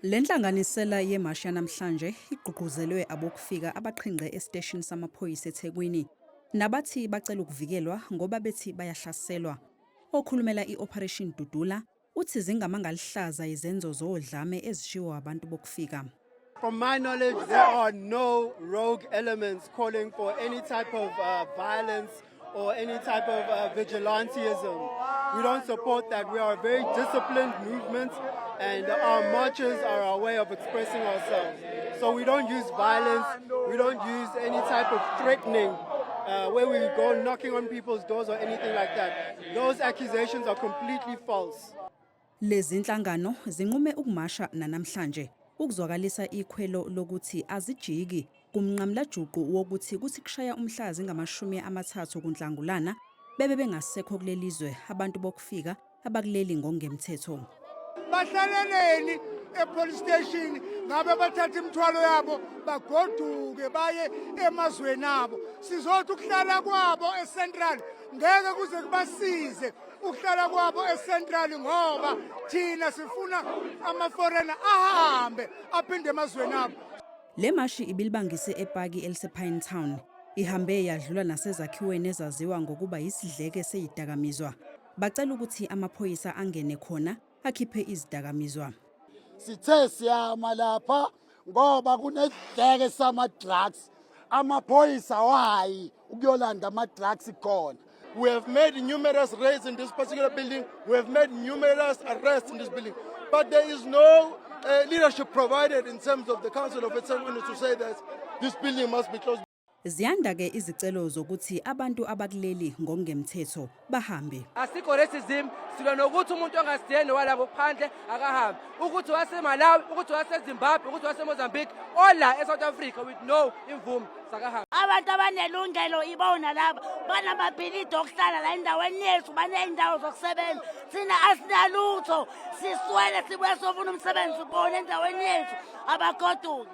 Le nhlanganisela yemashi yanamhlanje igqugquzelwe abokufika abaqhinqe esiteshini samaphoyisa eThekwini nabathi bacela ukuvikelwa ngoba bethi bayahlaselwa. Okhulumela i-Operation Dudula uthi zingamangalihlaza izenzo zodlame ezishiwo abantu bokufika. From my knowledge, there are no rogue elements calling for any type of violence or any type of vigilantism. We don't support that. We are a very disciplined movement, and our marches are our way of expressing ourselves. So we don't use violence, we don't use any type of threatening, where we go knocking on people's doors or anything like that. Those accusations are completely false. Lezi nhlangano zinqume ukumasha nanamhlanje ukuzwakalisa ikhwelo lokuthi azijiki kumnqamulajuqu wokuthi kuthi kushaya umhla zingama-30 kuNhlangulana bebe bengasekho kuleli zwe abantu bokufika abakuleli ngokungemthetho. Bahlaleleni e-police station? Ngabe bathatha imithwalo yabo bagoduke baye emazweni abo. Sizothi ukuhlala kwabo e-Central ngeke kuze kubasize ukuhlala kwabo e-Central, ngoba thina sifuna ama-foreigner ahambe aphinde emazweni abo. Le mashi ibilibangise epaki elisePinetown. Ihambe yadlula nasezakhiweni ezaziwa ngokuba yisidleke seyidakamizwa. Bacela ukuthi amaphoyisa angene khona akhiphe izidakamizwa. Sithe siyama lapha ngoba kunesidleke sama-drugs, amaphoyisa wayi ukuyolanda ama-drugs khona. We have made numerous raids in this particular building. We have made numerous arrests in this building. But there is no leadership provided in terms of the Council of eThekwini to say that this building must be closed. Ziyanda ke izicelo zokuthi abantu abakuleli ngokungemthetho bahambe. Asikho racism, silwa nokuthi umuntu ongasiyena wala ngokuphandle akahambe, ukuthi waseMalawi, ukuthi waseZimbabwe, ukuthi waseMozambique, ola e-South Africa with no imvume sakahambe. Abantu abanelungelo ibona laba banamabhilidi okuhlala la endaweni yethu, baney'ndawo zokusebenza. Thina asinalutho, siswele, sibuya sofuna umsebenzi bona endaweni yethu. Abagoduki.